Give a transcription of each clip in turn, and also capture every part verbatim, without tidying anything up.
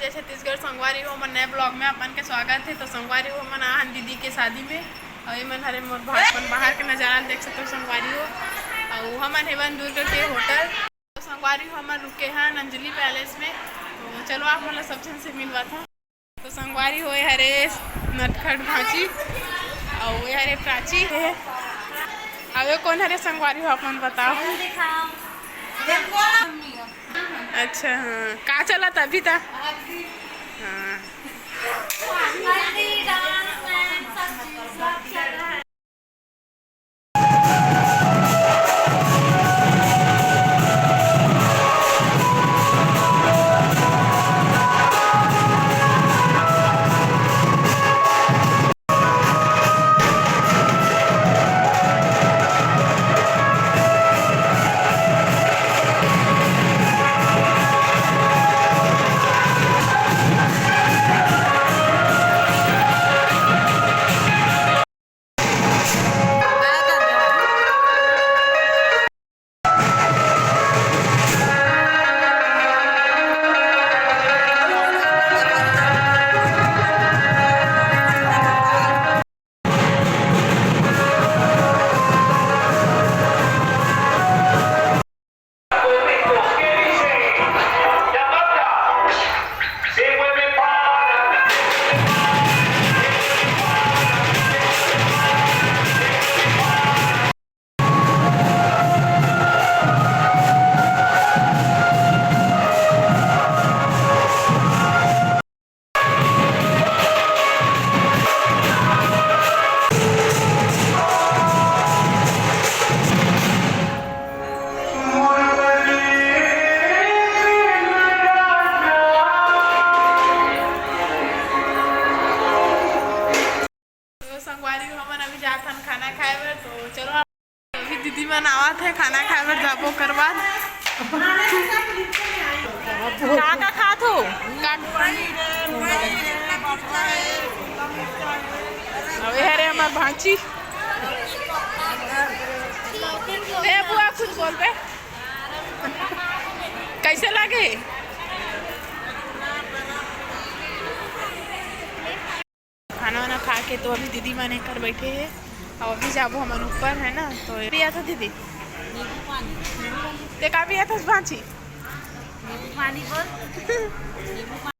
जय छत्तीसगढ़ संगवारी हो, हमर नए vlog में अपन के स्वागत हे। तो संगवारी हो, हमन आहन दीदी के शादी में, अउ ये मन हरे मोर भाई, अपन बाहर के नजारा ल देख सकते हो संगवारी हो। अउ हमन हेवन दुर्ग के होटल। तो संगवारी हो, हमन रुके हन अंजलि पैलेस में। तो चलो आप मन ला सब झन से मिलवात हन। तो संगवारी हो, ये हरे नटखट भांची, अउ ये हरे प्राची हे। अउ ये कोन हरे संगवारी हो, आप मन बताओ। अच्छा, हाँ, का चलत अभी ता? हाँ। तो संगवारी हो, हमन अभी जात हन खाना खाए बर। तो चलो, अभी दीदी मन आवत हे, खाना खाए बर जाबो ओकर बाद। का का खात हो? का? अउ ये हरे हमर भांची। ए बुआ, कुछ बोल बे। कैसे लगे? खाना वाना खा के तो अभी दीदी मन एकर बैठे हे, अउ अभी जाबो हमन ऊपर, है ना। तो ये भी आता दीदी, नींबू पानी। ते का भी आता भांची? नींबू पानी बोल।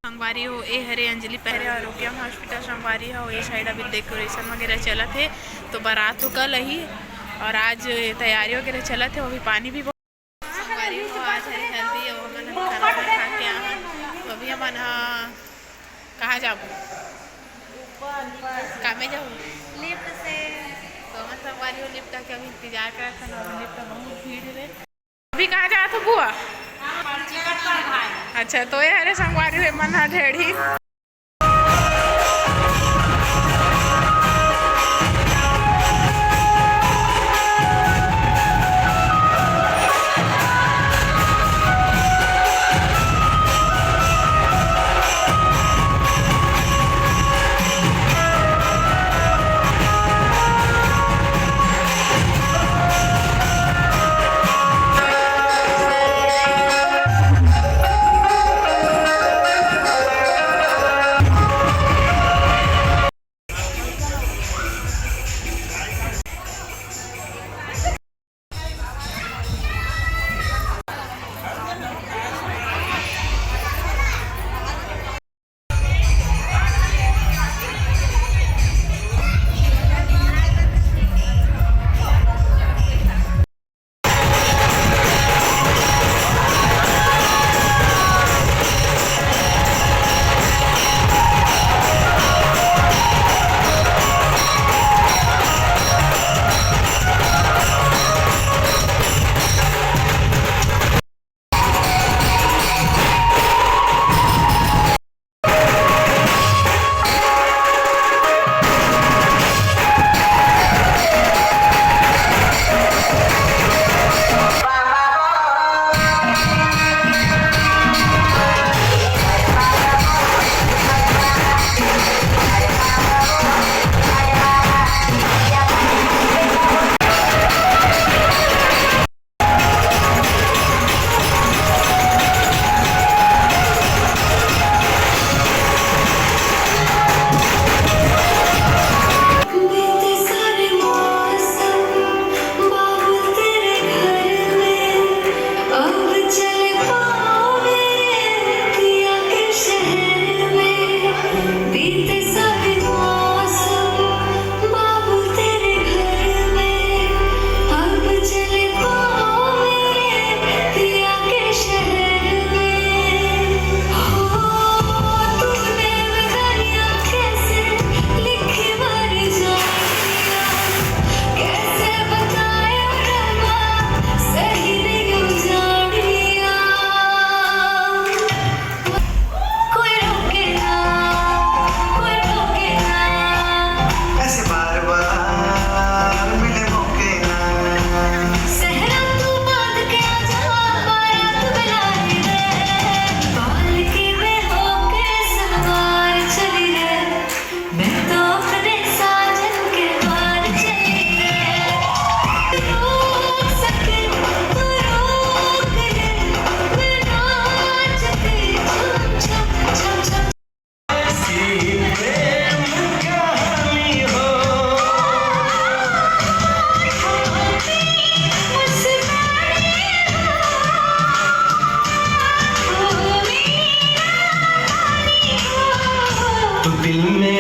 संगवारी हो, ए हरे अंजलि पैलेस, आरोग्यम हॉस्पिटल संगवारी हो। ये साइड अभी डेकोरेशन वगैरह चलत हे, तो बारात तो कल ही, अउ आज तैयारी वगैरह चलत हे। अभी पानी भी संगवारी हो, आज हरे हल्दी, अउ हमन ह खाना वाना खा के आए हन। तो अभी हमन ह कहाँ जाबो? ऊपर। का में जाबो? लिफ्ट से। तो हमन संगवारी हो लिफ्ट के अभी इंतजार करत हन, अभी लिफ्ट बहुत भीड़ हे। अभी कहाँ जात हो बुआ? अच्छा, तो ये हरे संगवारी हो, मन ह ढेढ़ी।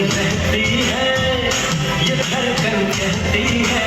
कहती है, ये धड़कन कहती है।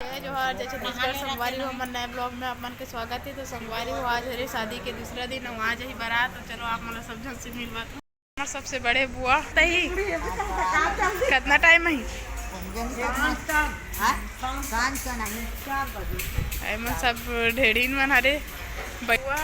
जय जोहार, जय छत्तीसगढ़। संगवारी हो, हमर नए ब्लॉग में आप मन के स्वागत है। तो संगवारी हो, आज हरे शादी के दूसरा दिन, अउ आज ही बारात। तो चलो, आप मन ला सब झन से मिलवा। हमर सबसे बड़े बुआ तही, कितना टाइम ही? एमन सब ढेड़ीन मन हरे बुआ।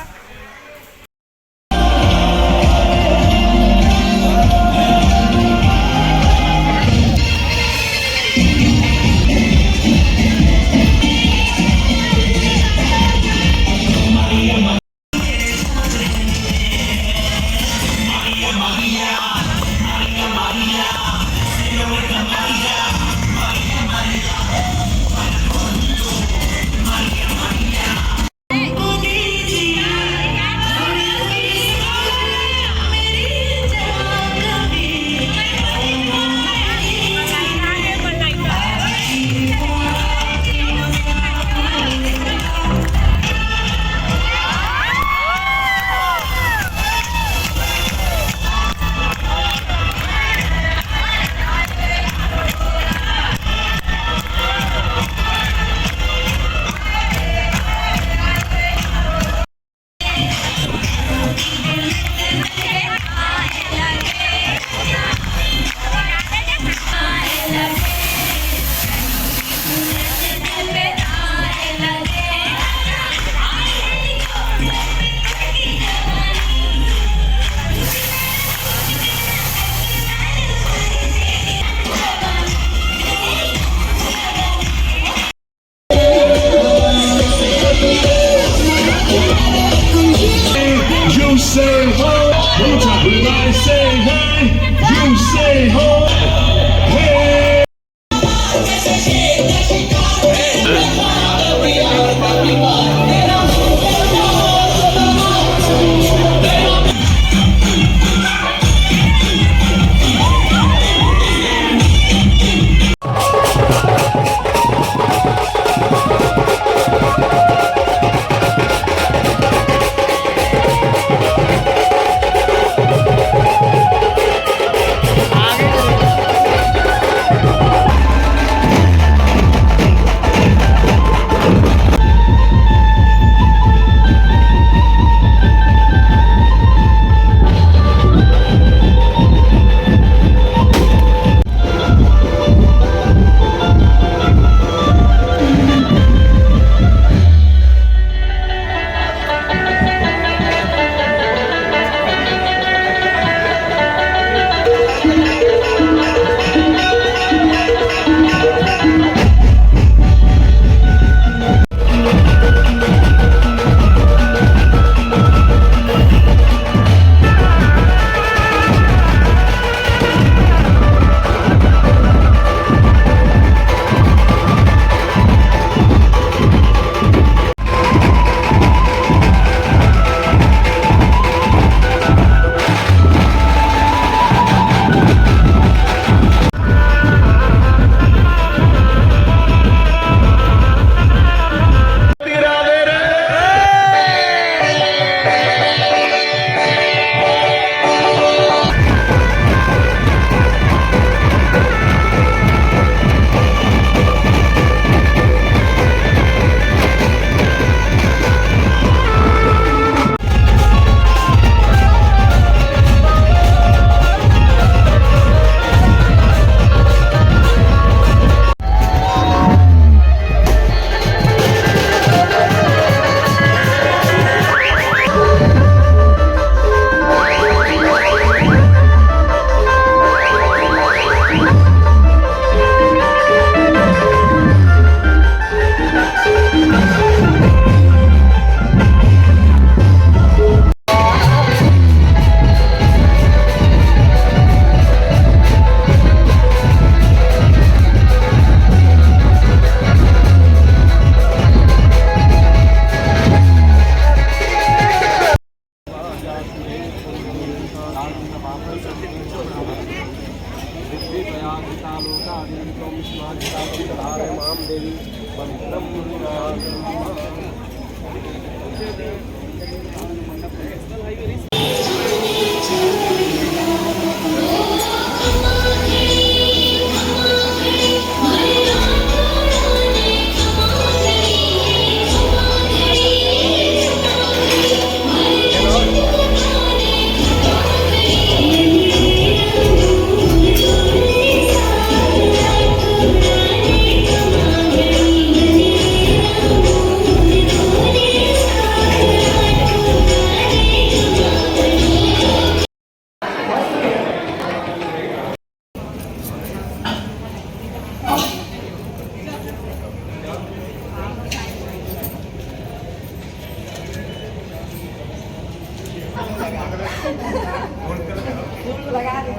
फूल लगा दे, फूल लगा दे।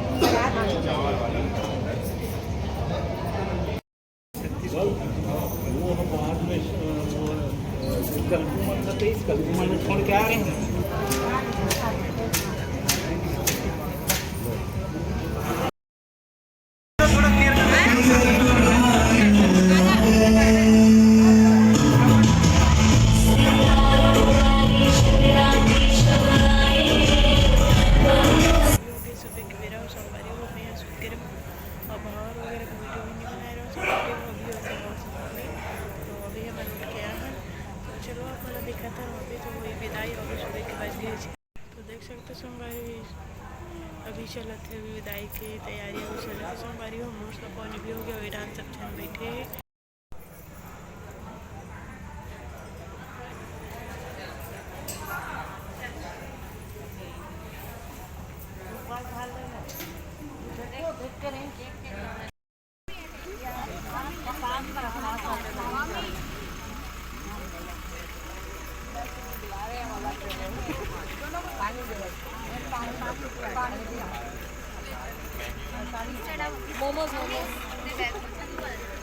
वो हम बाद में, अ, वो, अ, कल, कल छोड़ के आ रहे हैं। सुबह के बेरा अउ संगवारी हो, मैं यहाँ सुत के रहूँ। अब बाहर वगैरह के वीडियो भी नहीं बनाए रहो, सब वीडियो अभी होते हैं और सब में। तो अभी हम लोग क्या है, तो चलो आप वाला दिखाता हूँ। अभी तो वही विदाई, अभी सुबह के बज गए छे। तो देख सकते हो संगवारी, अभी चलत है, अभी विदाई की तैयारी अभी चलत है संगवारी हो। मोर सब पानी भी हो गया, वही डांस सब झन बैठे हैं। मोमोज, मोमोज।